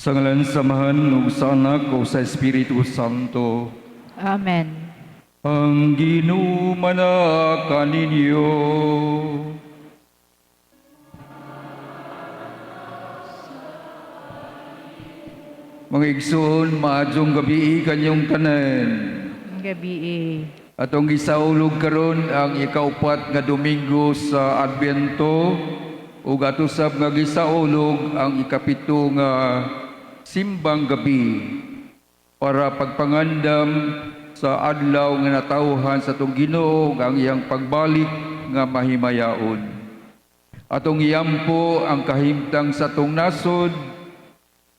Sa ngalan sa Amahan ug sa Anak ug sa Espiritu Santo. Amen. Ang Ginoo manaa kaninyo. Mga igsoon, maayong gabii kanyong tanan. Gabi eh. Atong gisaulog karon ang ikaupat nga Domingo sa Adbyento ug ato sab nga gisaulog ang ikapito nga simbang gabi para pagpangandam sa adlaw nga natawhan sa atong Ginoo ug ang iyang pagbalik nga mahimayaon. Atong iyampo ang kahimtang sa atong nasod,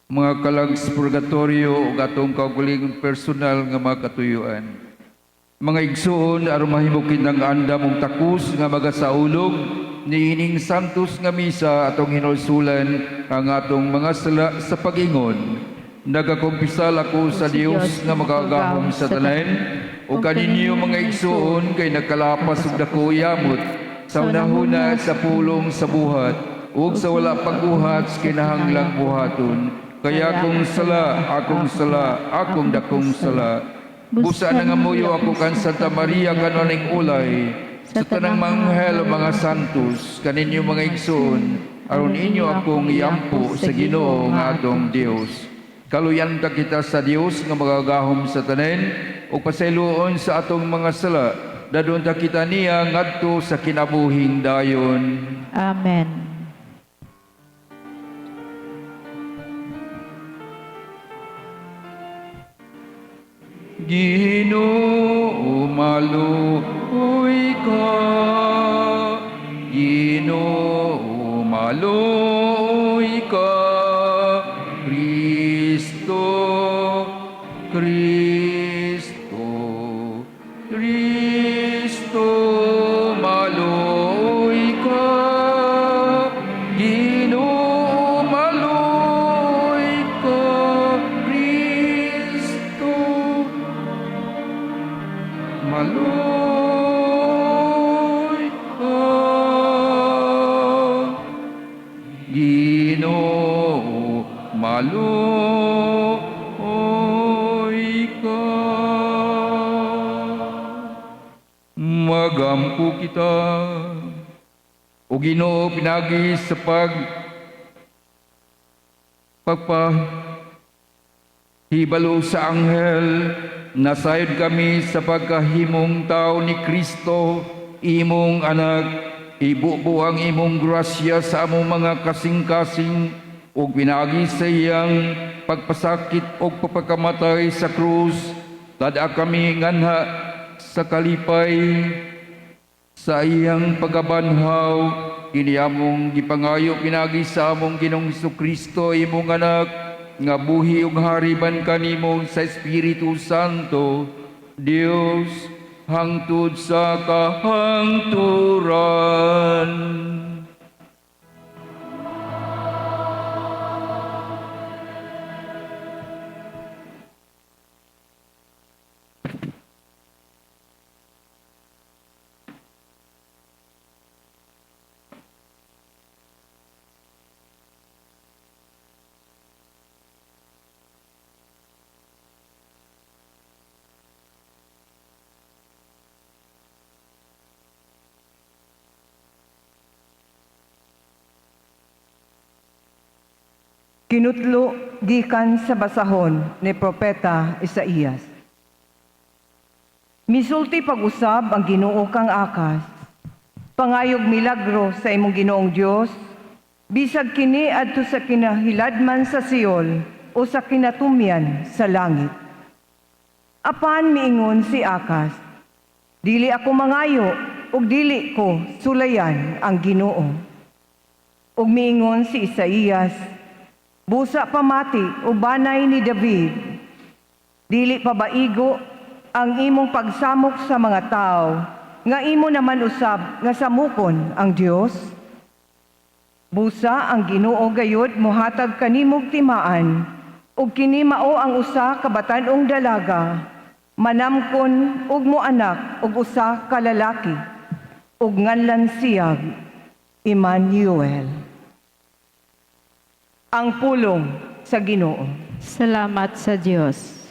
mga kalag sa purgatorio ug atong kaugalingon personal nga mga katuyuan. Mga igsoon, aron mahimo kitang andam ug takos nga magasaulog niining santos nga misa, atong hinulsulan ang atong mga sala sa pag-ingon. Nagakumpisal ako sa Dios nga makagagahom sa tanan ug kaninyo, mga igsoon, kay nagkalapas og dako yamot sa hunahuna, sa pulong, sa buhat ug sa wala pagbuhat sa kinahanglang buhaton. Kay akong sala, akong sala, akong dakong sala. Busa nangamuyo ako kan Santa Maria kanoning ulay, sa tanang manghel o mga santos, kaninyo, mga igsoon, aron inyo akong iampo sa Ginoo nga atong Dios. Kaluyan ta kita sa Dios nga magagahom sa tanan ug pasayloon sa atong mga sala. Dadon ta kita niya ngadto sa kinabuhing dayon. Amen. Ginoo, maluoy ka. Ginoo, maluoy ka. Kristo, Kristo, Kristo, maluoy ka. Ginoo, maluoy ka. Kristo, maluoy ka. Ginoo, maluoy ka. Magampo kita. O Ginoo, pinagi sa pagpahibalo sa anghel, nasayod kami sa pagkahimong tao ni Kristo, imong anak, ibubo ang imong grasya sa among mga kasing-kasing ug pinagi sa iyang pagpasakit ug pagpakamatay sa krus, tada kami nganha sa kalipay sa iyang pagkabanhaw. Kini among gipangayo pinagi sa among Ginoong Kristo, imong anak, nga buhi ug hari ban kanimo sa Espiritu Santo, Dios, hangtod sa kahangturan. Kinutlo gikan sa basahon ni Propeta Isaías. Misulti pag-usab ang Ginoo kang Akas. Pangayog milagro sa imong Ginoong Dios, bisag kini adto sa kinahiladman sa Seol o sa kinatumyan sa langit. Apan miingon si Akas, "Dili ako mangayo ug dili ko sulayan ang Ginoo." Ug miingon si Isaías, "Busa pamati o banay ni David, dili pa ba igo ang imong pagsamok sa mga tao nga imo naman usab nga samukon ang Dios? Busa ang Ginoo gayud mohatag kanimog timaan, ug kini mao ang usa ka batan-ong dalaga, manamkon ug moanak og usa ka lalaki, ug nganlan siyag Emmanuel." Ang pulong sa Ginoo. Salamat sa Dios.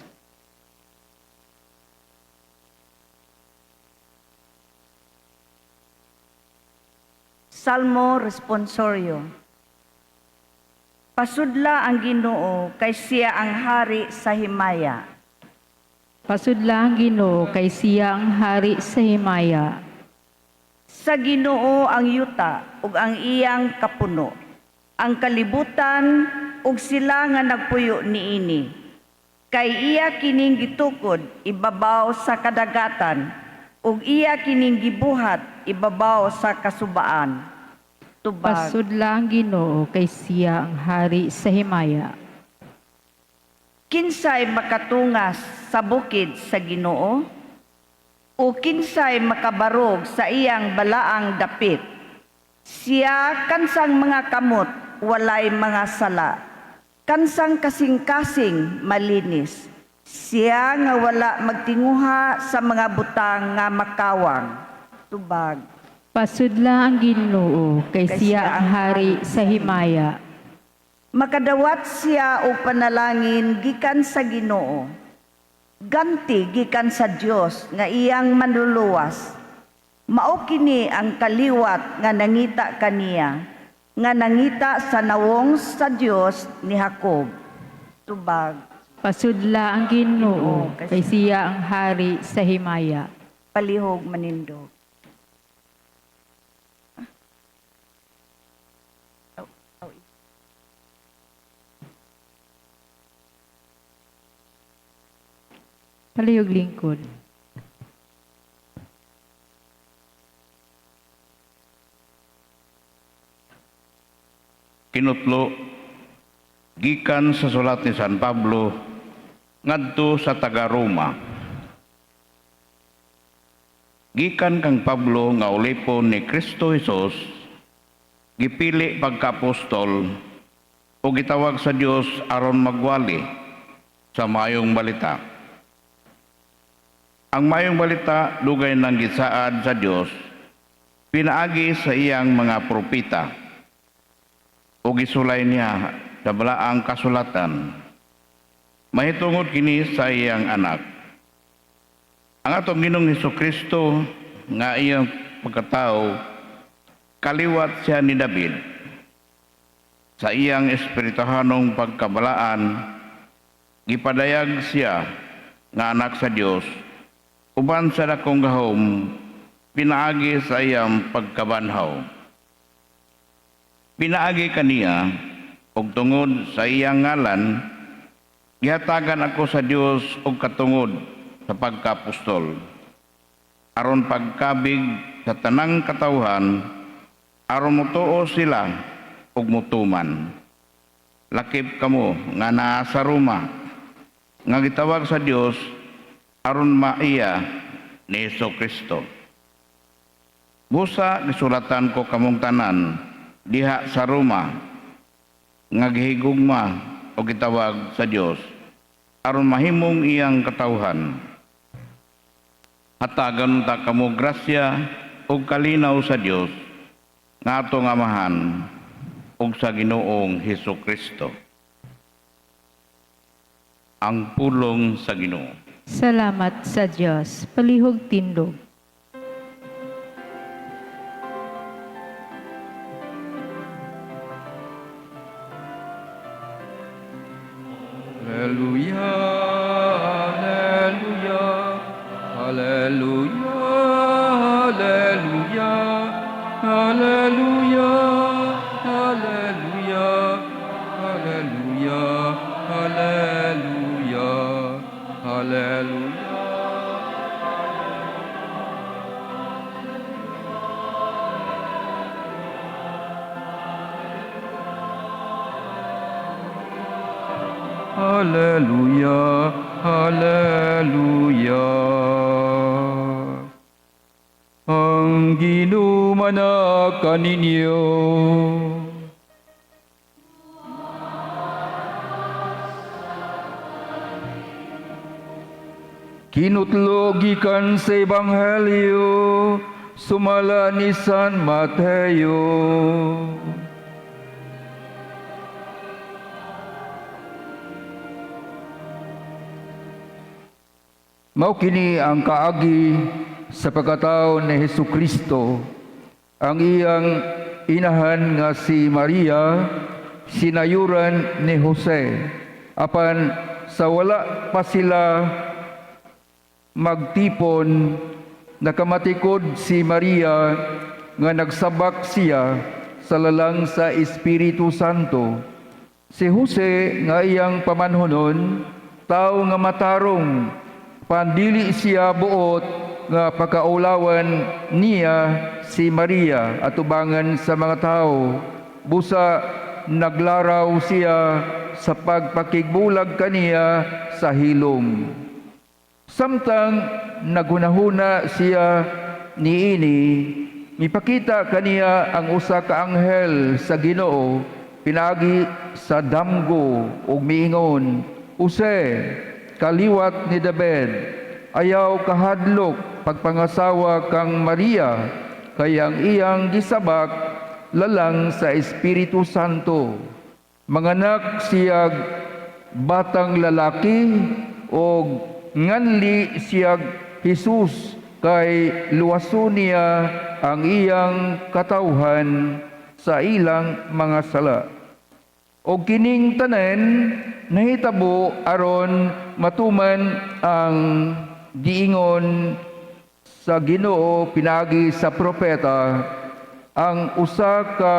Salmo Responsorio. Pasudla ang Ginoo kay siya ang hari sa himaya. Pasudla ang Ginoo kay siya ang hari sa himaya. Sa Ginoo ang yuta ug ang iyang kapuno, ang kalibutan ug sila nga nagpuyo niini. Kay iya kining gitukod ibabaw sa kadagatan ug iya kining gibuhat ibabaw sa kasubaan. Tubag. Pasudla ang Ginoo kay siya ang hari sa himaya. Kinsay makatungas sa bukid sa Ginoo? O kinsay makabarog sa iyang balaang dapit? Siya kansang mga kamot, walay mga sala. Kansang kasing-kasing malinis. Siya nga wala magtinguha sa mga butang nga makawang. Tubag. Pasudla ang Ginoo kay siya ang hari sa himaya. Makadawat siya og panalangin gikan sa Ginoo. Ganti gikan sa Dios nga iyang manluluwas. Mao kini ang kaliwat nga nangita kaniya, nga nangita sa nawong sa Dios ni Jacob. Tubag. Pasudla ang Ginoo kay siya ang hari sa himaya. Palihog manindog. Palihog lingkod. Kinutlo gikan sa sulat ni San Pablo ngadto sa taga Roma. Gikan kang Pablo nga ulipon ni Kristo Jesus, gipili pagka-apostol o gitawag sa Dios aron magwali sa maayong balita. Ang maayong balita dugay nang gisaad sa Dios pinaagi sa iyang mga propeta o gisulay niya sa balaang kasulatan. Mahitungod kini sa iyang anak. Ang atong Ginoong Hesukristo nga iyang pagkatao, kaliwat siya ni David. Sa iyang espirituhanong pagkabalaan, gipadayag siya nga anak sa Dios uban sa dakong gahom pinaagi sa iyang pagkabanhaw. Pinaagi kaniya og tungod sa iyang ngalan, gihatagan ako sa Dios og katungod sa pagkaapostol aron pagkabig sa tanang katawhan, aron motuo sila og motuman. Lakip kamo nga naa sa Roma nga gitawag sa Dios aron maiya ni Hesus Kristo. Busa gisulatan ko kamong tanan diha sa Roma nga gihigugma o gitawag sa Dios aron mahimong iyang katawhan. Hatagan ta kamo grasya ug kalinaw sa Dios nga atong Amahan ug sa Ginoong Hesus Kristo. Ang pulong sa Ginoo. Salamat sa Dios. Palihog tindog. Hallelujah, hallelujah, hallelujah, hallelujah, hallelujah, hallelujah, hallelujah, hallelujah. Hallelujah, hallelujah. Ang Ginoo manaka ninyo. Kinutlo gikan sa Ebanghelyo sumala ni San Mateo. Mao kini ang kaagi sa pagkatao ni Hesus Kristo. Ang iyang inahan nga si Maria sinayuran ni Jose. Apan sa wala pa sila magtipon, nakamatikod si Maria nga nagsabak siya sa lalang sa Espiritu Santo. Si Jose nga iyang pamanhonon, tao nga matarong, pandili siya buot nga pakaulawan niya si Maria atubangan sa mga tao. Busa naglaraw siya sa pagpakigbulag kaniya sa hilom. Samtang naghunahuna siya niini, mipakita kaniya ang usa ka anghel sa Ginoo pinaagi sa damgo ug miingon, "Jose, kaliwat ni David, ayaw kahadlok pagpangasawa kang Maria, kay ang iyang gisabak lalang sa Espiritu Santo. Manganak siyag batang lalaki og nganli siyag Jesus, kay luwason niya ang iyang katawhan sa ilang mga sala." Og kining tanan nahitabo aron matuman ang giingon sa Ginoo pinaagi sa propeta, ang usa ka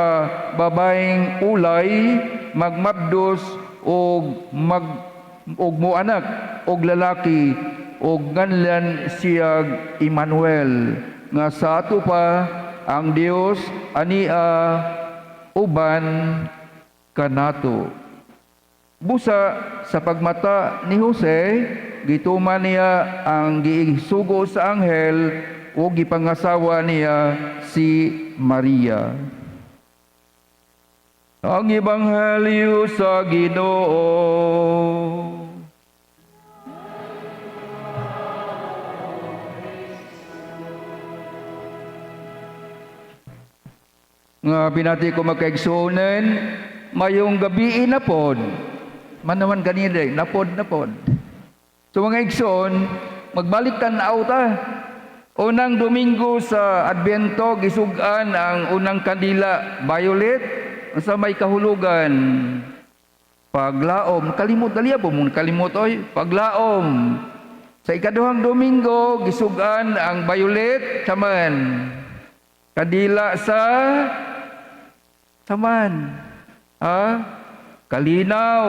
babaeng ulay magmabdos og moanak og lalaki og nganlan siyag Emmanuel, nga sa ato pa, ang Dios ania uban kanato. Busa sa pagmata ni Jose, gituman niya ang giisugo sa anghel ug gipangasawa niya si Maria. Ang Ebanghelyo sa Ginoo. Nga binati ko magkaigsuonan, mayong gabi na pod. Man naman ganina, napod napod. So mga igsoon, magbalik tan-aw ta. Unang Domingo sa Adbiento, gisug-an ang unang kandila, violet, sa may kahulugan. Paglaom, kalimot dali po mong kalimot oy, paglaom. Sa ikaduhang Domingo, gisug-an ang violet, saman. Kandila sa saman. Ha? Kalinaw.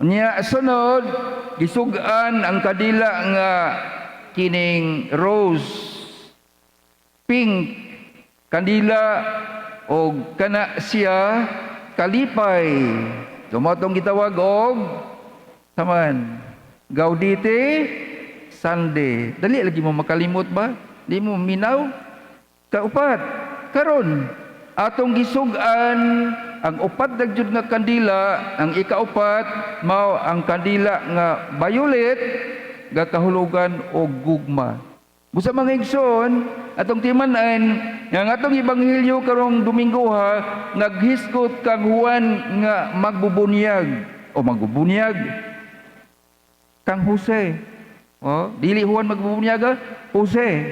Nya sunod, gisug-an ang kandila nga kining rose, pink kandila, og kana siya kalipay. Tumotong gitawag og saman Gaudete Sunday. Dali lagi mo makalimot ba? Di mo minaw? Kaupat, karon atong gisug-an ang upat na jud nga kandila. Ang ikaupat mao ang kandila nga violet, gakahulugan og gugma. Busa mga igsoon, atong timan-an nga ang atong ebanghelyo karong Domingo ha, naghisgot kang Juan nga magbubunyag o magbubunyag kang Jose. Oh, dili Juan magbubunyag ha? Jose.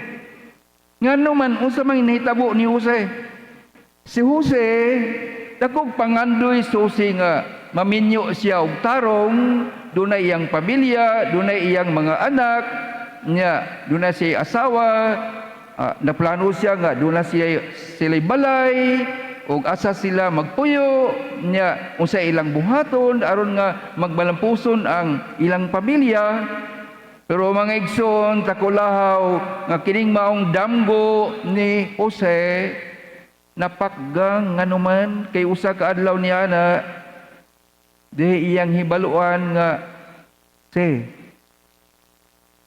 Ngano man, unsa man nahitabo ni Jose? Si Jose dakog pangandoy susi nga maminyo siya og tarong, dunay iyang pamilya, dunay iyang mga anak, nya dunay siya asawa, naplano siya nga dunay siya sila'y balay og asa sila magpuyo, nya unsa ilang buhaton aron nga magmalampuson ang ilang pamilya. Pero mga igsoon, takulahaw nga kining maong damgo ni Jose napakgang, nganuman kay usa ka adlaw niya na di iyang hibaluan nga se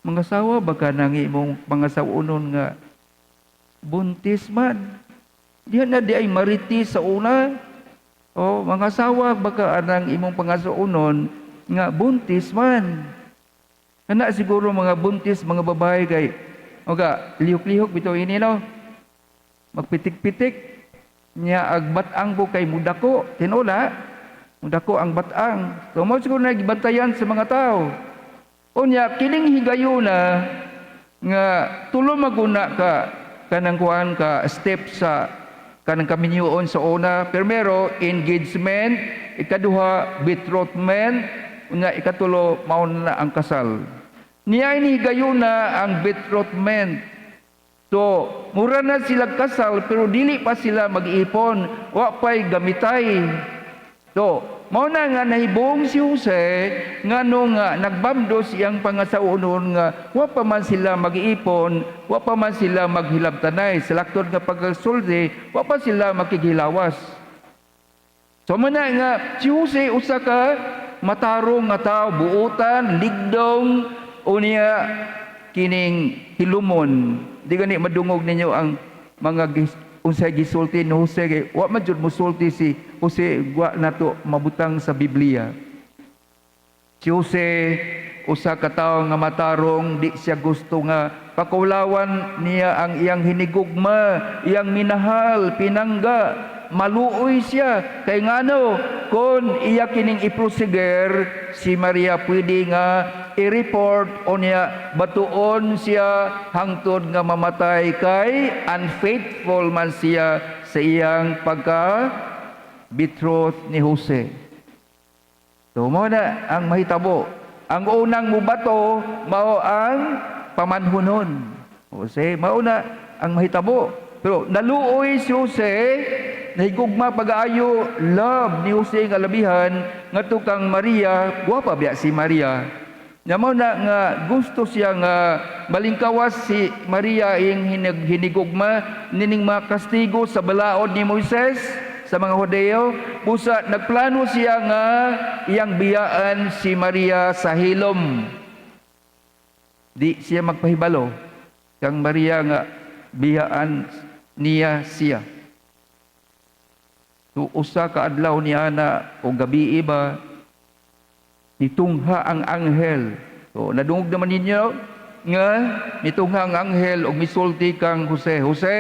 mangasawa ba ka nang imong pangasawunon nga buntis man. Diha na di ay marites sa una. O mangasawa ba ka anang imong pangasawunon nga buntis man. Kana siguro mga buntis mga babae kay oga lihok-lihok bitaw ini no. Magpitik-pitik nya ag bat-ang po kay mudako tinula. Mudako ang bat-ang. So mo siguro nagibantayan sa mga tao. Unya kining higayuna nga tulo maguna ka kanang kuan ka step sa kanang kaminyuon sa una. Primero, engagement, ikaduha, betrothment, unya ikatulo, mao na ang kasal. Niya ini higayuna ang betrothment. So, mura na sila kasal pero dili pa sila mag-ipon, wa pa'y gamitay. So, mao na nga nahibong si Jose nga no nga nagbamdos iyang pangasawon nga wa pa man sila mag-iipon, wa pa man sila maghilabtanay. Sa laktod nga pagkasulti, wa pa sila makighilawas. So mao na nga si Jose usa ka matarong nga tao, buutan, ligdong, unya kining hilumon. Di gani madungog ninyo ang mga unsay gisulti ni Jose kay wa man jud mosulti si Jose, wa nato mabutang sa Biblia. Si Jose usa ka tawo nga matarong, di siya gusto nga pakulawan niya ang iyang hinigugma, iyang minahal, pinangga. Maluoy siya kay ngano kon iya kining iprosiger si Maria, pwede nga i-report o niya batuon siya hangtod nga mamatay kay unfaithful man siya sa iyang pagka betrothed ni Jose. So mao na ang mahitabo. Ang unang mubato mao ang pamanhunon. Jose, mao na ang mahitabo. Pero naluoy si Jose, nahigugma pag-aayo, love ni Jose nga labihan ngadto kang Maria, gwapa biya si Maria. Nya mao na nga gusto siya nga malingkawas si Maria iyang hinigugma nining mga kastigo sa balaod ni Moises sa mga Hudeo. Busa nagplano siya nga iyang biyaan si Maria sa hilom. Di siya magpahibalo kang Maria nga biyaan niya siya. So, usa ka adlaw niya na o gabi iba, nitungha ang anghel. So, nadungog naman ninyo nga nitungha ang anghel og misulti kang Jose. "Jose,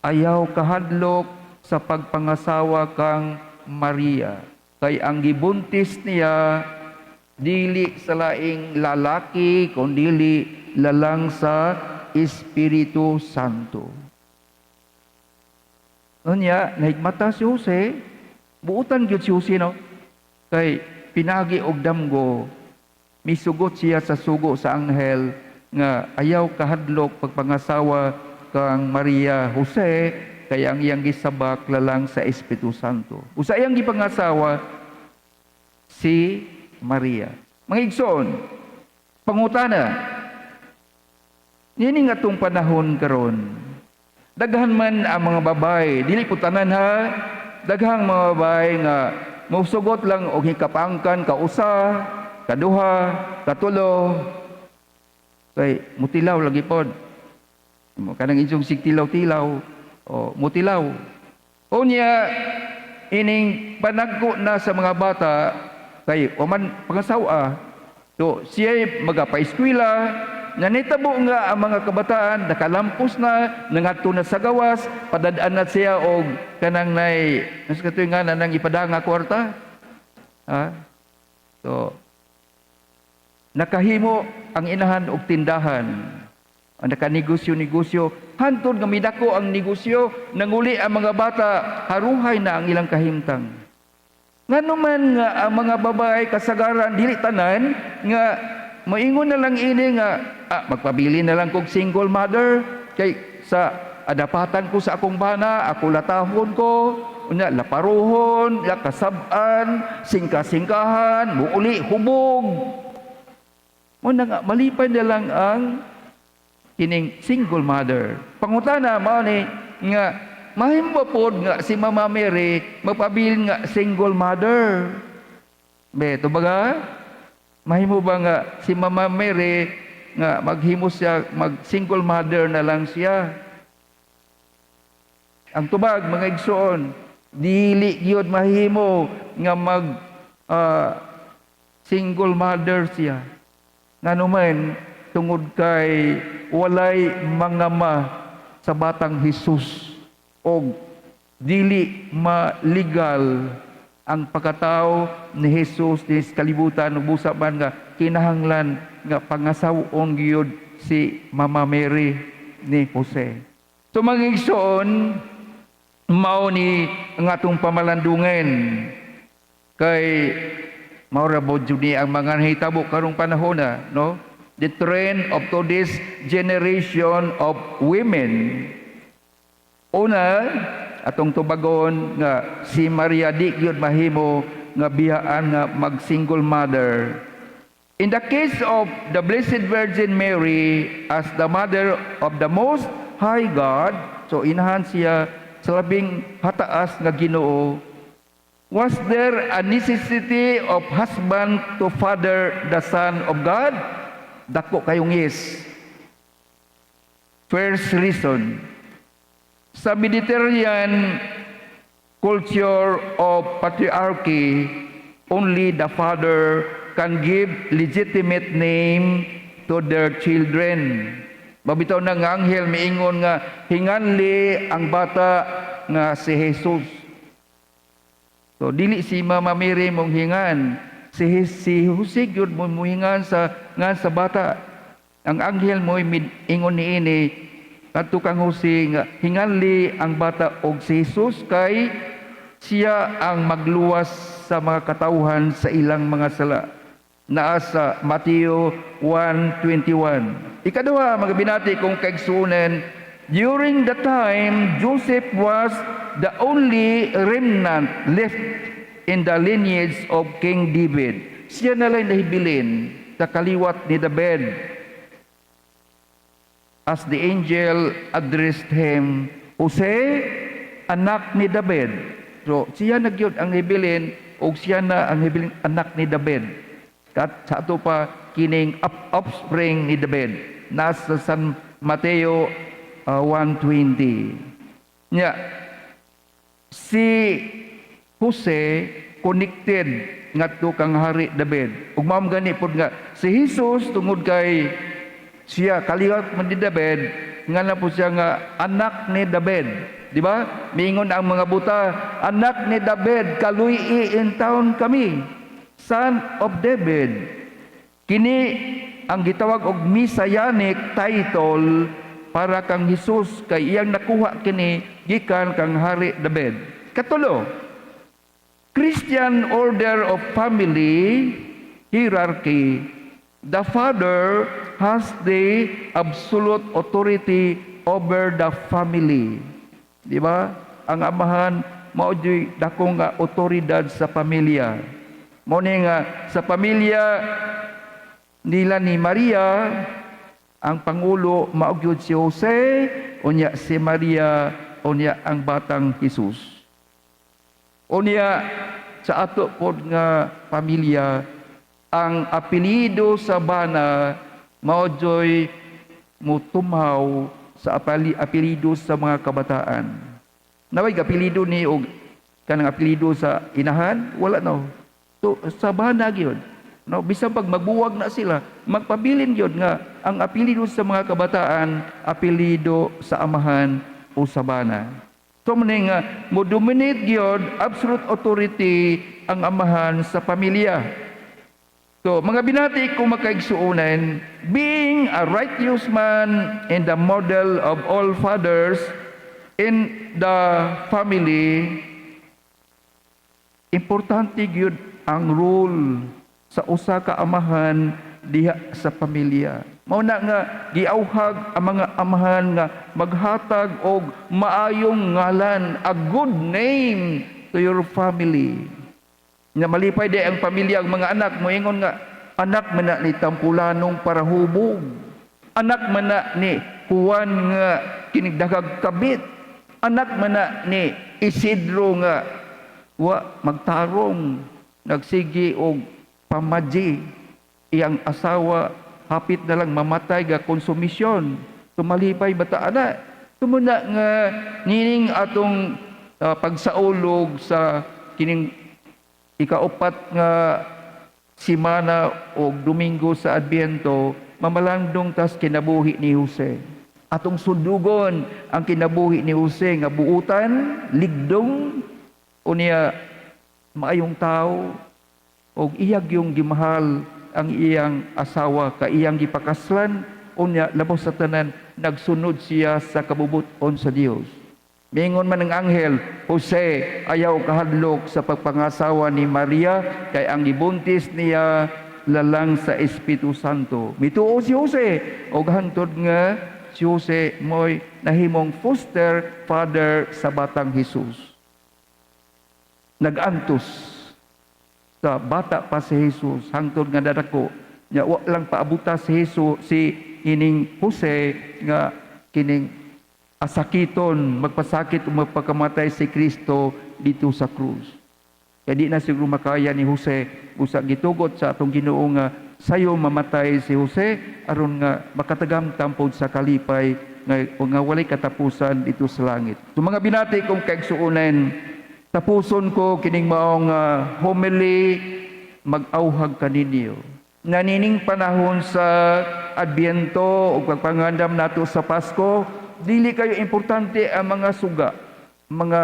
ayaw kahadlok sa pagpangasawa kang Maria. Kay ang gibuntis niya dili sa laing lalaki kundili lalang sa Espiritu Santo." Unya, nahigmata si Jose, buutan gyud si Jose, no? Kay pinagi og damgo, misugot siya sa sugo sa anghel nga ayaw kahadlok pagpangasawa kang Maria, Jose, kay ang iyang gisabak lalang sa Espiritu Santo. Usa iyang gipangasawa si Maria. Mga igsoon, pangutana, nini nga atong panahon karon, daghan man ang mga babae, dili po tanan ha, daghang mga babae nga mosugot lang og hikapangkan kausa, kaduha, katulo, kay mutilaw lagi pod. Kanang inyong sigtilaw-tilaw, o mutilaw. O niya, ining panagko na sa mga bata, kay waman pangasawa, so siya magapa-eskwela, nga nitabo nga ang mga kabataan nakalampos na, nangadto na sa gawas, padad-an na siya og kanang nay nas katoy nga na nang ipadanga kwarta, ha. So nakahimo ang inahan og tindahan, ang nakanegosyo-negosyo hantod nga midako ang negosyo, nanguli ang mga bata, haruhay na ang ilang kahimtang. Ngano man nga ang mga babae kasagaran, dili tanan, nga maingon na lang ini nga ah, magpabili na lang kog single mother kay sa adapatan ko sa akong bana, ako latahon ko, unya laparuhon, ya kasab-an, singka-singkahan, muuli hubog. Mo na nga malipay na lang ang kining single mother. Pangutana mao ni nga mahimo pod nga si Mama Mary magpabilin nga single mother? Be, baga? Mahimo ba nga si Mama Mary nga maghimo siya, mag single mother na lang siya? Ang tubag, mga igsoon, dili gyud mahimo nga mag single mother siya. Ngano man, tungod kay walay mangama sa batang Jesus og dili malegal. Ang pagkatao ni Jesus ni sa kalibutan ug busa man nga kinahanglan nga pangasawon gyud si Mama Mary ni Jose. So, mga igsoon, mao ni ang atong pamalandungan kay mao ra mo jud ni ang mga nahitabo karong panahon na, no? The trend of today's generation of women. Una, atong tubagon nga si Maria di gyud mahimo nga biyaan nga mag single mother. In the case of the Blessed Virgin Mary as the mother of the Most High God, so inahan siya sa labing hataas nga Ginoo, was there a necessity of husband to father the Son of God? Dako kayong yes. First reason, sa Mediterranean culture of patriarchy, only the father can give legitimate name to their children. Mao bitaw na nga anghel miingon nga hinganli ang bata nga si Jesus. So dili si Mama Mary mong hingan, si Jose gyud mo muhingan sa ngan sa bata. Ang anghel mo ingon niini kadto kang Jose nga hinganli ang bata og si Jesus kay siya ang magluwas sa mga katawhan sa ilang mga sala. Naa sa Mateo 1:21. Ikaduha, mga binati kong kaigsuonan, during the time Joseph was the only remnant left in the lineage of King David. Siya na lang nahibilin sa kaliwat ni David. As the angel addressed him, "Jose, anak ni David." So, siya na gyud ang hibilin og siya na ang hibilin anak ni David. Kat sa ato pa kining offspring ni David. Nasa San Mateo 1:20. Nya, si Jose connected ngadto kang Hari David. Ug mao gani pod nga si Jesus, tungod kay siya kaliwat man ni David, nga na po siya nga anak ni David. Di ba? Miingon ang mga buta, "Anak ni David, kaluy-i intawon kami." Son of David. Kini ang gitawag og messianic title para kang Jesus kay iyang nakuha kini gikan kang Hari David. Katulo, Christian order of family hierarchy. The father has the absolute authority over the family. Di ba? Ang amahan mao juy dakong nga otoridad sa pamilya. Mao ni nga sa pamilya nila ni Maria, ang pangulo mao gyud si Jose, unya si Maria, unya ang batang Jesus. Unya sa ato pod nga pamilya, ang apelyido sa bana mao joy mutumaw sa apelyido sa mga kabataan. Naway apelyido ni og kanang apelyido sa inahan, wala, no. So sa bana gyud. No, bisan pag magbuwag na sila, magpabilin gyud nga ang apelyido sa mga kabataan, apelyido sa amahan o sa bana. So mao nga mo dominate gyud, absolute authority ang amahan sa pamilya. So, mga binati kong makaigsuonan, being a righteous man and the model of all fathers in the family, importante gyud ang role sa usa ka amahan diha sa pamilya. Mao na nga giauhag ang mga amahan nga maghatag og maayong ngalan, a good name to your family. Nga malipay di ang pamilya, ang mga anak moingon nga anak man na ni Tampulanong Parahubog. Anak man na ni Juan nga kinigdagag kabit. Anak man na ni Isidro nga wa magtarong, nagsigi og pamadyi. Iyang asawa hapit na lang mamatay ga konsumisyon. Tumalipay bata ana. Tumuna nga nining atong pagsaulog sa kining ikaupat nga simana o Domingo sa Adbyento, mamalandong tas kinabuhi ni Jose. Atong sundugon ang kinabuhi ni Jose nga buutan, ligdong, unya Maayong tao og iya gyung gimahal ang iyang asawa ka iyang gipakaslan, unya labaw sa tanan nagsunod siya sa kabubut-on sa Dios. Mingon man ang anghel, "Jose, ayaw kahadlok sa pagpangasawa ni Maria kay ang gibuntis niya lalang sa Espiritu Santo." Mituo si Jose og hantod nga si Jose mo'y nahimong foster father sa batang Jesus. Nagantos sa bata pa si Jesus hangtod nga dadako nya, wa lang paabuta si Jesus si ining Jose nga kining asakiton, magpasakit o magpakamatay si Kristo dito sa krus. Kaya di na siguro makaya ni Jose, usa gitugot sa atong Ginoo nga sayo mamatay si Jose aron nga makatagam tampod sa kalipay nga walay katapusan dito sa langit. So mga binati kong kaigsuonan, tapuson ko kining maong homily, mag-auhag kaninyo. Nanining panahon sa Adbyento o pagpangandam nato sa Pasko, dili kayo importante ang mga suga, mga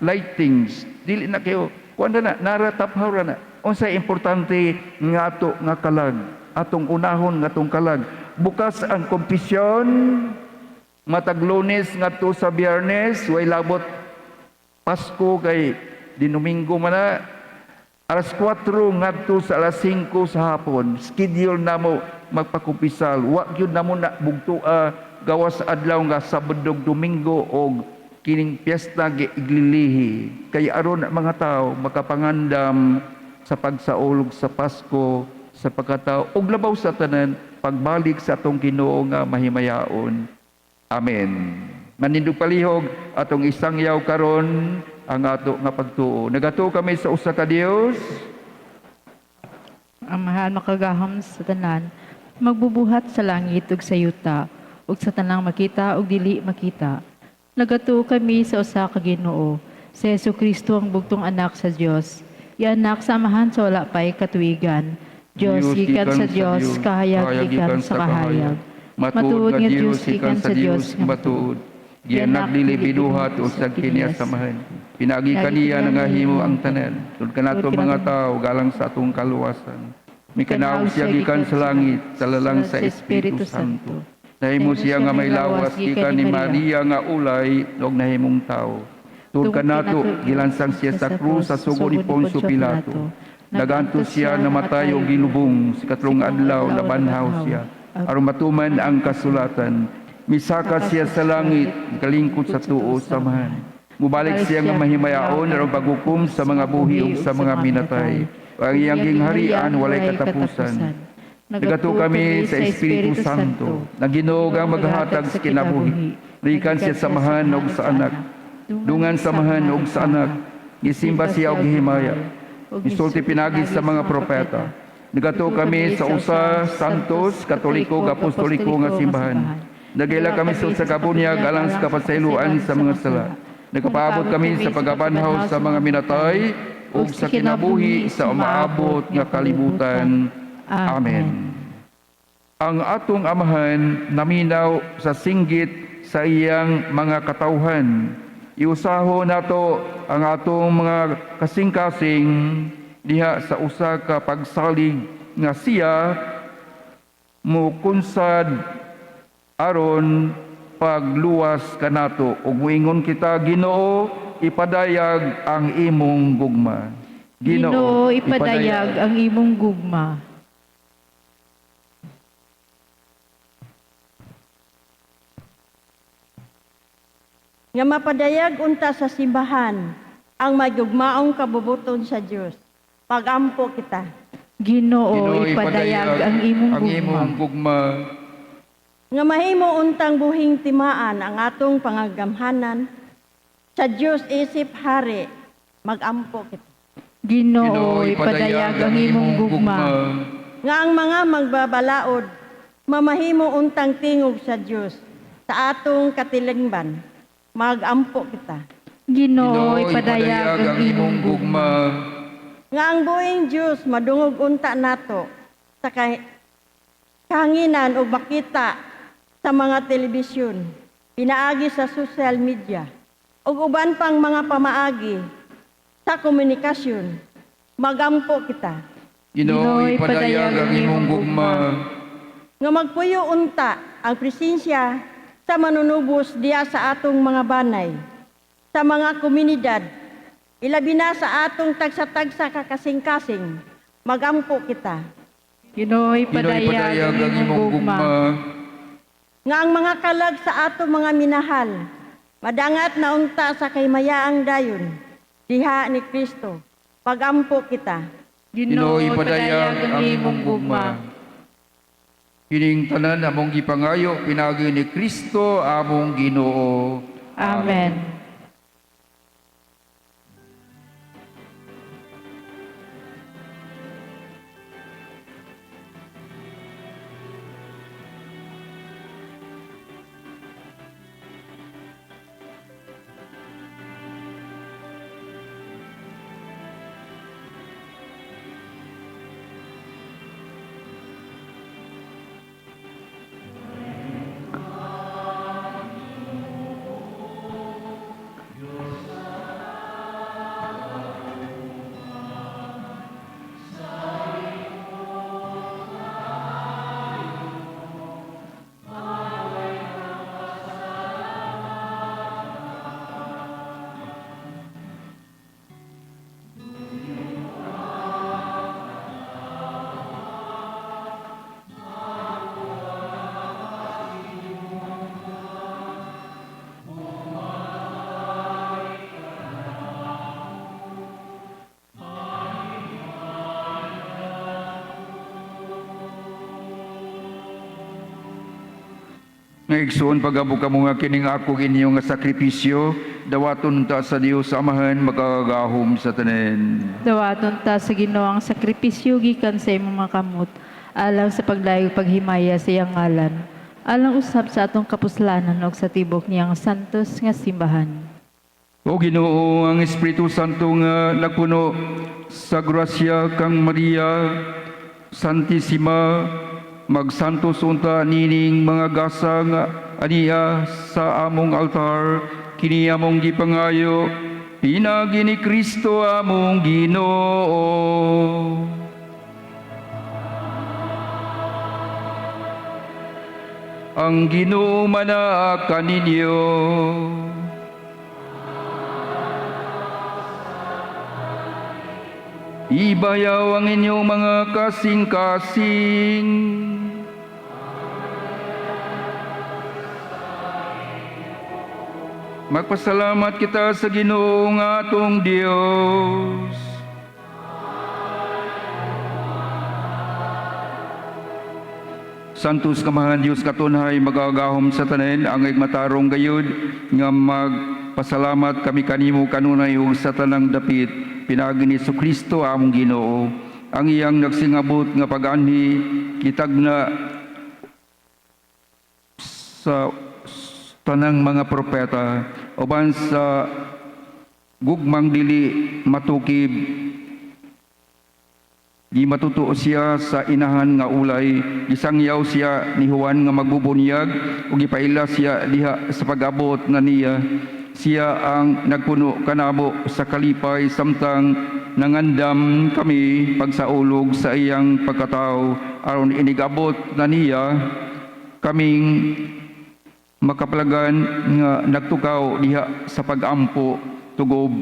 lightings, dili na kayo kuan na nara taphaw ra na. Unsay importante nga ato nga kalag, atong unahon nga atong kalag. Bukas ang kompisyon matag Lunes ngadto sa Biyernes, way labot Pasko kay Dinumingo man na, alas 4 ngadto sa alas 5 sa hapon. Schedule namo magpakumpisal. Wa gyud namo na bugtua gawas sa adlaw nga Sabado, Domingo og kining piyesta giiglilihi kay aron ang mga tao makapangandam sa pagsaulog sa Pasko sa pagkatao ug labaw sa tanan pagbalik sa atong Ginoo nga mahimayaon. Amen. Manindog palihog, atong isangyaw karon ang ato nga pagtuo. Nagatuo kami sa usa ka Dios, Amahan makagahom sa tanan, magbubuhat sa langit ug sa yuta, ug sa tanang makita ug dili makita. Nagatuo kami sa usa ka Ginoo, si Jesu Kristo, ang bugtong anak sa Dios. Gianak sa Amahan sa wala pay katuigan. Dios gikan sa Dios, kahayag gikan sa kahayag. Matuod nga Dios gikan sa Dios nga matuod. Gianak, dili binuhat usag kiniya samahan. Pinaagi kaniya nangahimo ang tanan. Tud kanato mga tao galang sa atong kaluwasan. Mikanaog siya gikan sa langit, sa lalang sa Espiritu Santo. Nahimo siya nga may lawas gikan ni Maria nga ulay ug nahimong tao. Tungod kanato, gilansang siya sa krus sa sugo ni Poncio Pilato. Nagantos siya, namatay ug gilubong, sa ikatlong adlaw nabanhaw siya. Aron matuman ang kasulatan. Misaka siya sa langit, kalingkod sa tuo sa Amahan. Mubalik siya nga mahimayaon aron paghukom sa mga buhi ug sa mga minatay. Ang iyang gingharian walay katapusan. Nagatuo kami sa Espiritu Santo, na Ginoo ang maghatag sa kinabuhi. Gikan siya sa Amahan ug sa Anak. Dungan sa Amahan ug sa Anak. Gisimba siya og gihimaya. Misulti pinagi sa mga propeta. Nagatuo kami sa usa, santos, katoliko, ug apostoliko nga simbahan. Nagaila kami sa usa ka bunyag alang sa kapasayloan sa mga sala. Nagapaabot kami sa pagkabanhaw sa mga minatay ug sa kinabuhi sa umaabot nga kalibutan. Amen. Ang atong Amahan naminaw sa singgit sa iyang mga katawhan. Iusaho nato ang atong mga kasing-kasing diha sa usa ka pagsalig nga siya mukunsad aron pagluwas kanato ug moingon kita, "Ginoo, ipadayag ang imong gugma." Ginoo, ipadayag ang imong gugma. Nga mapadayag unta sa simbahan ang magugmaong kabubuton sa Dios. Pagampo kita. Ginoo, ipadayag ang imong ang gugma. Imong gugma. Nga mahimo untang buhing timaan ang atong pangagamhanan sa Dios isip hari. Magampo kita. Ginoo, ipadayag ang imong gugma. Nga ang mga magbabalaod mamahimo untang tingog sa Dios sa atong katilingban. Magampo kita. Ginoo, ipadayag ang imong gugma. Nga ang buhing Dios madungog unta nato sa kahanginan ug makita sa mga telebisyon, pinaagi sa social media ug uban pang mga pamaagi sa komunikasyon. Magampo kita. Ginoo, ipadayag ang imong gugma. Nga magpuyo unta ang presensya sa manunubos diya sa atong mga banay, sa mga komunidad, ilabi na sa atong tagsa-tagsa ka kasing-kasing. Magampo kita. Ginoo, Ginoo, ipadayag ang imong gugma. Nga ang mga kalag sa atong mga minahal, madangat na unta sa kahimayaang dayon, diha ni Kristo. Pagampo kita. Ginoo, ipadayag ang imong gugma. Kining tanan among gipangayo pinaagi ni Kristo among Ginoo. Amen. Nga igsoon pag-abo kamo nga kining ako inyo nga sakripisyo, dawaton ta sa Dios Amahan makagagahom sa tanan. Dawaton ta sa Ginoo ang sakripisyo gikan sa imong mga kamot, alang sa paglayog paghimaya sa iyang ngalan, alang usab sa atong kapuslanan ug sa tibok niyang santos nga simbahan. O Ginoo, ang Espiritu Santo nga nagpuno sa grasya kang Maria Santissima, magsantos unta nining mga gasa nga aniya sa among altar, kini among gipangayo, pinaagi ni Kristo among Ginoo. Ang Ginoo manaa kaninyo. Ibayaw ang inyong mga kasing-kasing. Magpasalamat kita sa Ginoo nga atong Dios. Santos kamahan Dios katunhay magagahom sa tanan ang matarong gayud nga magpasalamat kami kanimo kanunay ug sa tanang dapit pinaagi ni Kristo among Ginoo. Ang iyang nagsingabot nga pag-anhi kitagna sa tanang mga propeta uban sa gugmang dili matukib, gimatutuo siya sa inahan nga ulay, gisangyaw siya ni Juan nga magbubunyag ug gipaila siya diha sa pag-abot na niya. Siya ang nagpuno kanamo sa kalipay samtang nangandam kami pagsaulog sa iyang pagkatao, aron inigabot na niya kaming makaplagan nga nagtukaw diha sa pagampo tugob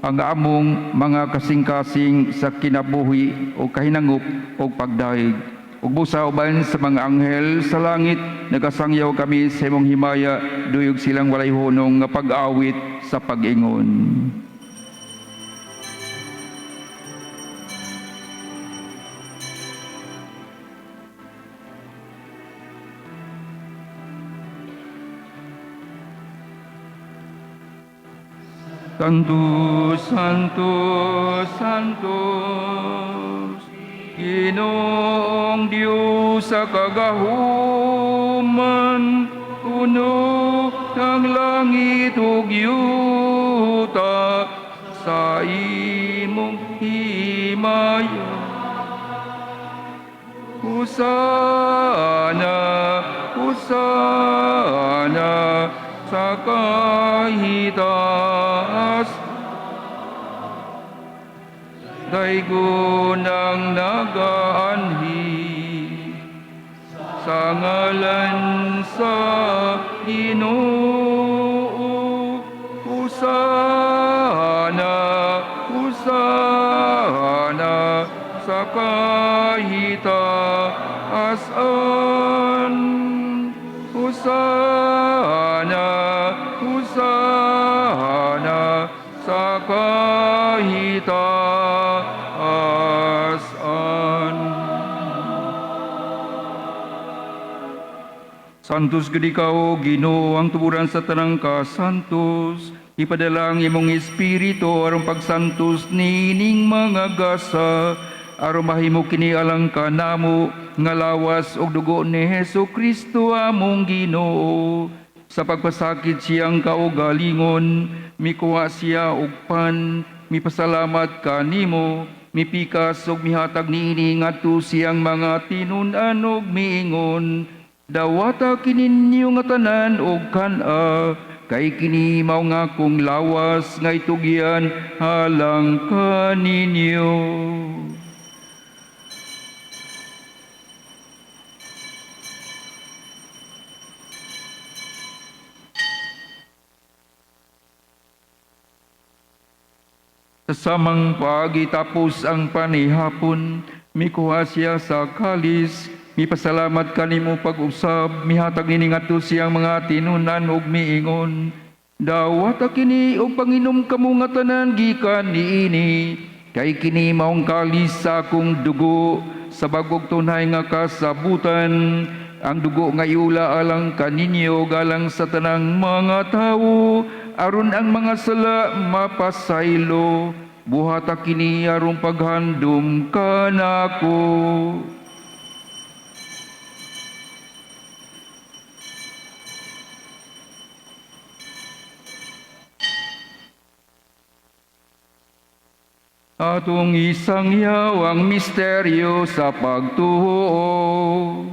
ang among mga kasing-kasing sa kinabuhi o kahinangop o pagdahig. Ug busa uban sa mga anghel sa langit, nagasangyaw kami sa imong himaya, duyog silang walay hunong nga pag-awit sa pag-ingon. Santo, Santo, Santo, Ginoong Diyos sa kagahuman, puno ng langit ug yuta sa imong himaya. Hosana, Hosana, sa kahitaas. Daygon ang nagaanhi sa ngalan sa Ginoo. Hosana, hosana sa kahitaasan. Hosana, hosana sa kahitaasan. Santos gid ikaw, Ginoo, ang tuburan sa tanang kasantos. Ipadala ang imong espiritu aron pagsantos niining mga gasa, aron mahimo kini alang kanamo nga lawas ug dugo ni Hesus Kristo among Ginoo. Sa pagpasakit siyang kaugalingon, mikuha siya og pan, mipasalamat kanimo, mipikas ug mihatag niini ngadto siyang mga tinun-an ug miingon, "Dawata kini ninyo nga tanan og kan-a, kay kini mao nga akong lawas nga itugyan alang kaninyo." Sa samang paagi tapos ang panihapon, mikuha siya sa kalis, mipasalamat kanimo pag-usab, mihatag nini ngadto siyang mga tinunan ug miingon, "Dawata kini ug panginom kamo nga tanan gikan niini, kay kini maong kalis sa akong dugo sa bag-ong tunhay nga kasabutan, ang dugo nga iula alang kaninyo galang sa tanang mga tawo, aron ang mga sala mapasaylo. Buhata kini aron paghandom kanako." Atong isangyaw ang misteryo sa pagtuo.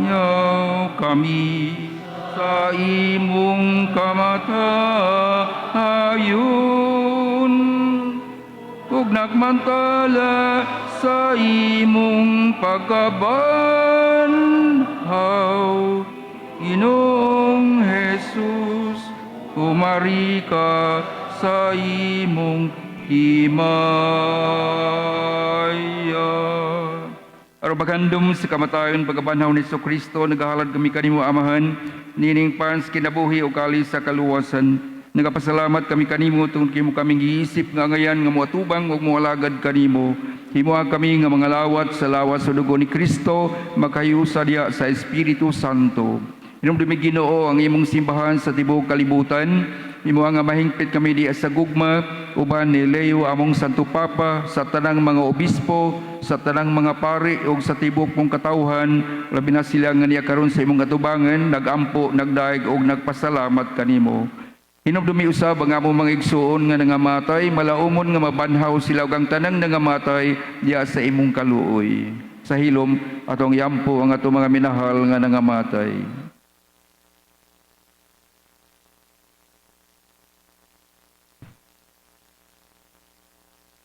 Yaw kami sa imong kamatayon ug nagmantala sa imong pagkabanhaw. Ginoong Jesus, humari ka sa imong himaya. Aron paghandom sa kamatayon pagkabanhaw ni Kristo, nagahalad kami kanimo, Amahan, nining pan sa kinabuhi o kalis sa kaluwasan. Nagapasalamat kami kanimo tungod kay imo kaming giisip nga angayan nga moatubang ug moalagad kanimo. Himoa kami nga mga lawat sa lawas sa dugo ni Kristo, makahiusa diha sa Espiritu Santo. Hinumdumi, Ginoo, ang imong simbahan sa tibuok kalibutan. Himoa nga mahingpit kami diha sa gugma uban ni Leo among Santo Papa, sa tanang mga obispo, sa tanang mga pari ug sa tibuok mong katawhan, labi na sila nga niya karon sa imong atubangan nagampo, nagdaig ug nagpasalamat kanimo. Hinumdumi usab ang among mga igsuon nga nangamatay, malaumon nga mabanhaw sila ug ang tanang nangamatay diha sa imong kaluoy. Sa hilom atong iampo ang atong mga minahal nga nangamatay.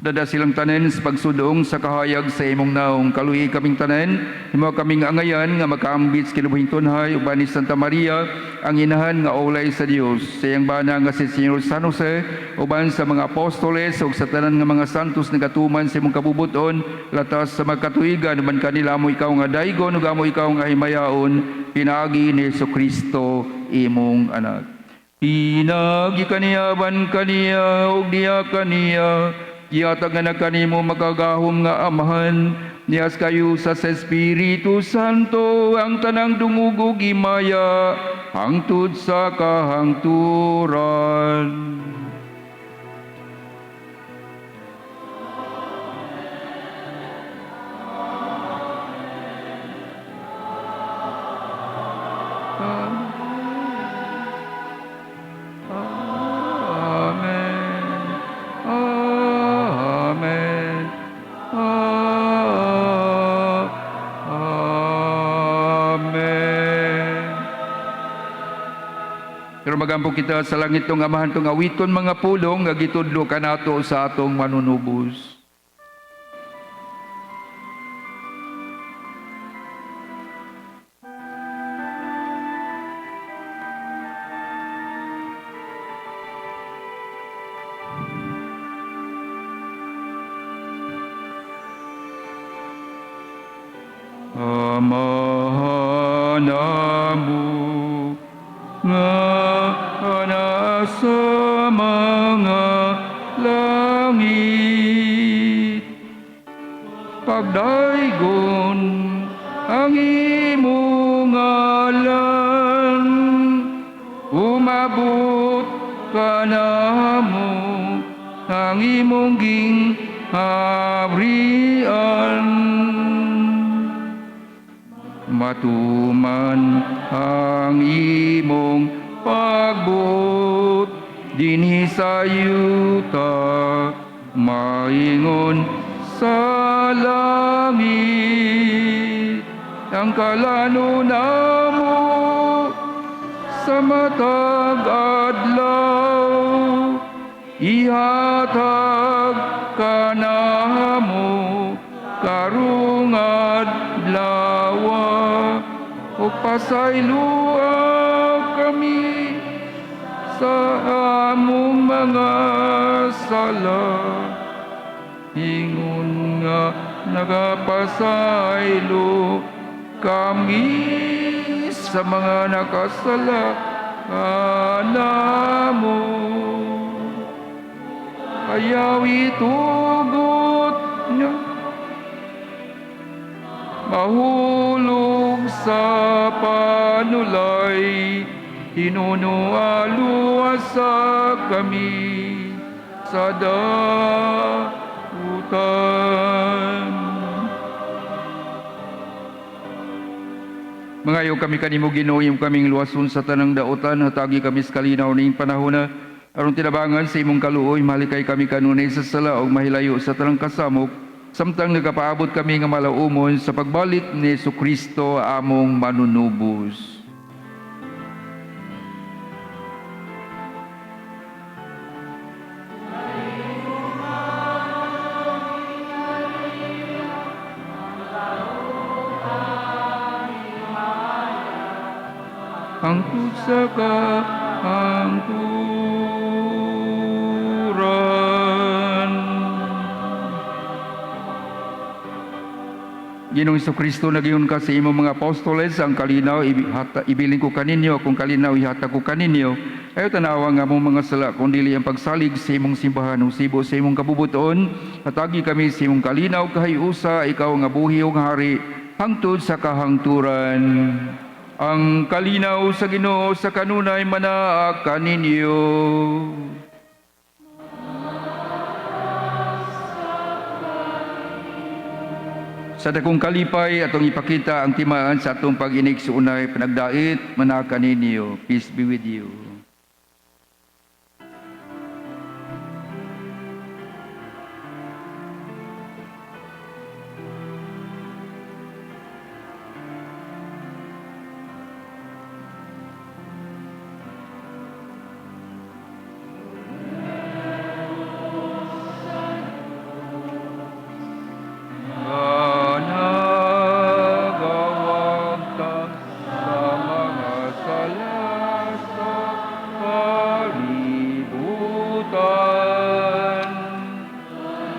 Dada silang tanan sa pagsudong sa kahayag sa imong naong. Kaluyi kaming tanan, himo kaming angayan nga makaambit sa kinabuhing tunhay uban ni Santa Maria, ang inahan nga ulay sa Dios. Sa iyang bana nga si Señor San Jose, uban sa mga apostoles ug sa tanan nga mga santos nagatuman sa imong kabubuton, latas sa magkatuigan uban kanila amo ikaw nga daygon ug amo ikaw nga himayaon, pinaagi ni Kristo imong anak. Pinaagi kaniya ban kaniya ug diha kaniya, gihatag nga na kanimo makagahom nga Amahan, nias kayo sa Espiritu Santo ang tanang dungog ug himaya hangtod sa kahangturan. Amen. Amen. Amen. Pero magampo kita sa langit tong Amahan tong awiton mga pulong nga gitudlo kanato sa atong manunubos. Amahan namo nga nasa mga langit, pagdaygon ang imong ngalan, umabot kanamo ang imong gingharian. Matuman ang imong pagbuot dinhi sa yuta, maingon sa langit. Ang kalano namo sa matag adlaw, ihatag kanamo karong adlaw, ug pasayloa kami sa among mga sala, ingon nga nagapasaylo kami sa mga nakasala kanamo. Ayaw itugot niya mahulog sa panulay, hinunualuasa kami sa dautan. Mangayo kami kanimo, Ginoo, imo kaming luwason sa tanang dautan, hatagi kami sa kalinaw ning panahona aron tinabangan sa imong kaluoy malikay kami kanunay sa sala ug mahilayo sa tanang kasamok samtang nagapaabot kami nga malaumon sa pagbalik ni Kristo among manunubos. Hangtod sa kahangturan. Ginoong Kristo, nagyun ka sa imong mga apostoles, ang kalinaw ibilin ko kaninyo, kung kalinaw ihatag ko kaninyo. Ayaw tanawa nga among mga sala, kung dili ang pagsalig sa imong simbahan, ug sibo sa imong kabubuton, hatagi kami sa imong kalinaw kahiusa, ikaw nga buhi ug hari, hangtod sa kahangturan. Ang kalinaw sa Ginoo sa kanunay manaa kaninyo. Sa dakong kalipay atong ipakita ang timaan sa atong pag-inig sa unay panagdait manaa kaninyo. Peace be with you. Nagawagtang sa mga sala sa kalibutan,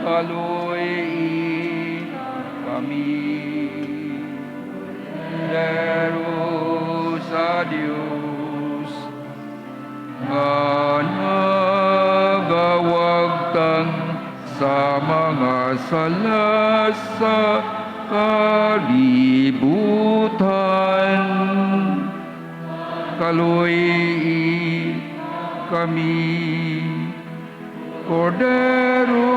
kaluy kami. Pero sa Diyos nga nagawagtang sa mga sala sa kalibutan, kaluy kami. Kordero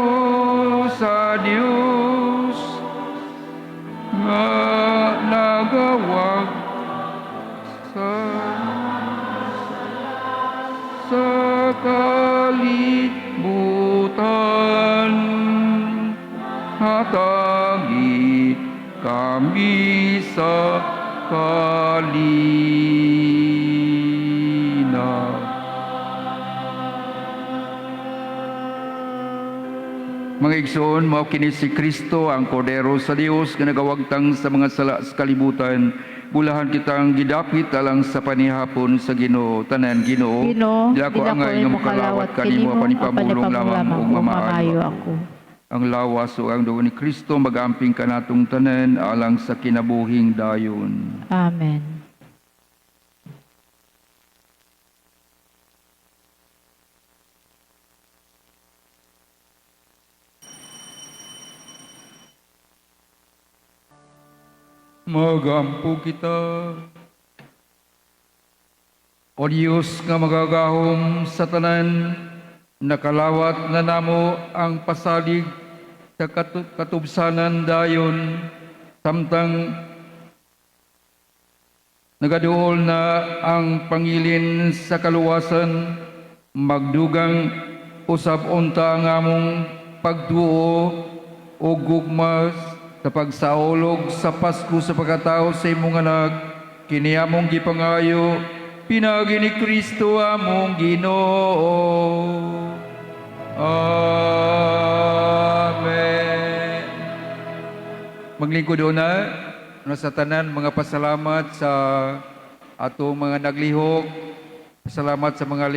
sa Diyos nga nagawag sa kalibutan, hatagi kami sa kalinaw. Mga igsoon, mao kini si Kristo ang Kordero sa Dios nga nagawagtang sa mga sala sa kalibutan. Bulahan kitang gidapit alang sa panihapon sa Ginoo. Tanan Ginoo, Ginoo, dili ako angay nga makalawat kanimo, apan ipamulong lamang ug mamaayo ako. Ang lawas ug ang dugo ni Kristo magamping kanatong tanan alang sa kinabuhing dayon. Amen. Magampo kita. O Diyos nga magagahom sa tanan, nakalawat na namo ang pasalig sa katubsanan dayon, samtang nagaduol na ang pangilin sa kaluwasan, magdugang usab unta ang among pagtuo o gugma sa pagsaulog sa Pasko sa pagkatao sa imong anak, kini among gipangayo, pinaagi ni Kristo among Ginoo. Amen. Maglingkod una, no, sa tanan mga pasalamat sa atong mga naglihok, pasalamat sa mga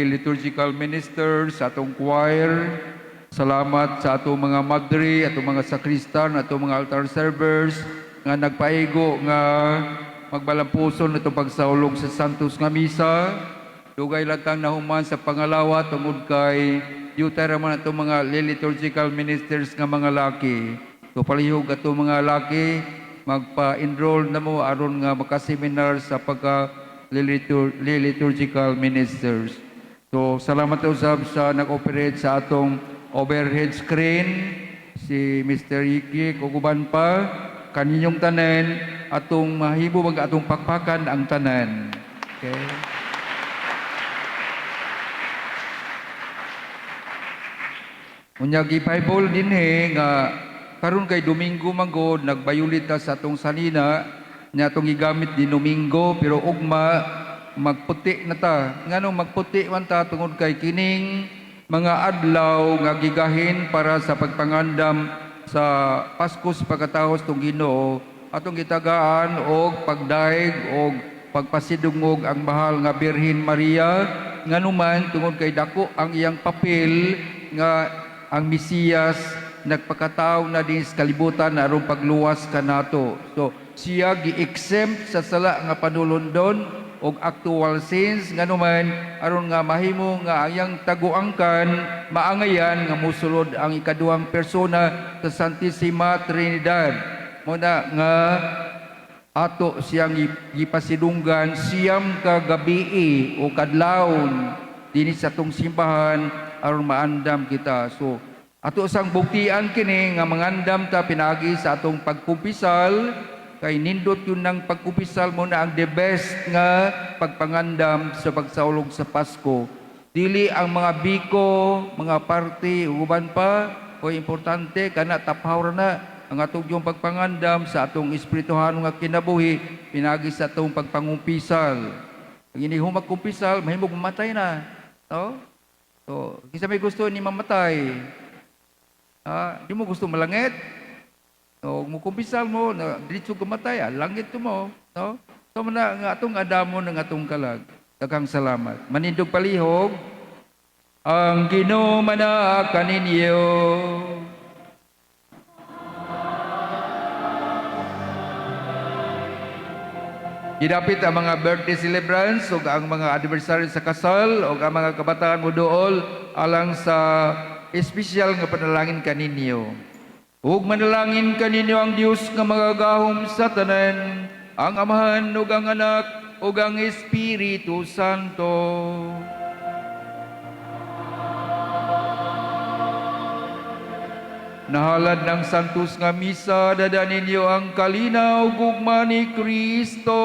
liturgical ministers, sa atong choir, salamat sa atong mga madre, atong mga sakristan, atong mga altar servers nga nagpaigo nga magbalampuson itong pagsaulog sa Santos nga Misa. Dugay lang tang nahuman sa pangalawa tungod kay yuta raman atong mga liturgical ministers nga mga laki. So palihog atong mga laki magpa-enroll na mo aron nga makaseminar sa pagka liturgical ministers. So salamat usab sa nag-operate sa atong overhead screen, si Mr. Iki ug uban pa kaninyong tanan, atong mahibo mag atong pakpakan ang tanan. Okay. Unya gi-Bible dinhi nga karon kay Domingo man gud, nagbayulit ta sa atong sanina nya atong gigamit di Domingo, pero ugma magputi na ta. Nganong magputi man ta? Tungod kay kining mga adlaw nga gigahin para sa pagpangandam sa Pasko sa pagkatahos tong Ginoo, atong gitagaan og pagdaig og pagpasidungog ang mahal nga Birhen Maria, nganuman tungod kay dako ang iyang papel nga ang Mesiyas nagpakatao na din sa kalibutan aron pagluwas kanato. So siya gi-exempt sa sala nga panulundon og actual sins, nganuman aron nga mahimo nga ang iyang taguangkan maangayan nga mosulod ang ikaduhang persona sa Santissima Trinidad. Mo na nga ato siyang gipasidunggan 9 ka gabii o kadlawon dinhi sa atong simbahan aron maandam kita. So ato sang buktian kini nga mangandam ta pinaagi sa atong pagkumpisal, kay nindot yun ng pagkumpisal mo na ang the best nga pagpangandam sa pagsaulog sa Pasko. Dili ang mga biko, mga party, uban pa, o importante kana taphaw ra na ang atong yung pagpangandam sa atong espirituhanon nga kinabuhi pinaagi sa atong pagpangumpisal. Ang ini magkumpisal, mahimong mamatay na. No? So, kinsa may gusto ni mamatay? Di mo gusto malangit? O, mukumpisal mo, na diretso kamatay, langit to mo. No? So, na, nga atong adamo ng atong kalag. Daghang salamat. Manindog palihog, ang Ginoo manaa kaninyo. Gidapit ang mga birthday celebrants ug ang mga anniversary sa kasal ug ang mga kabataan mo dool alang sa espesyal nga panalangin kaninyo. Ug manalangin kaninyo ang Dios nga magagahom sa tanan, ang Amahan ug ang Anak ug ang Espiritu Santo. Nahalad ng Santos nga Misa, dada ninyo ang kalinaw ug gugma ni Kristo.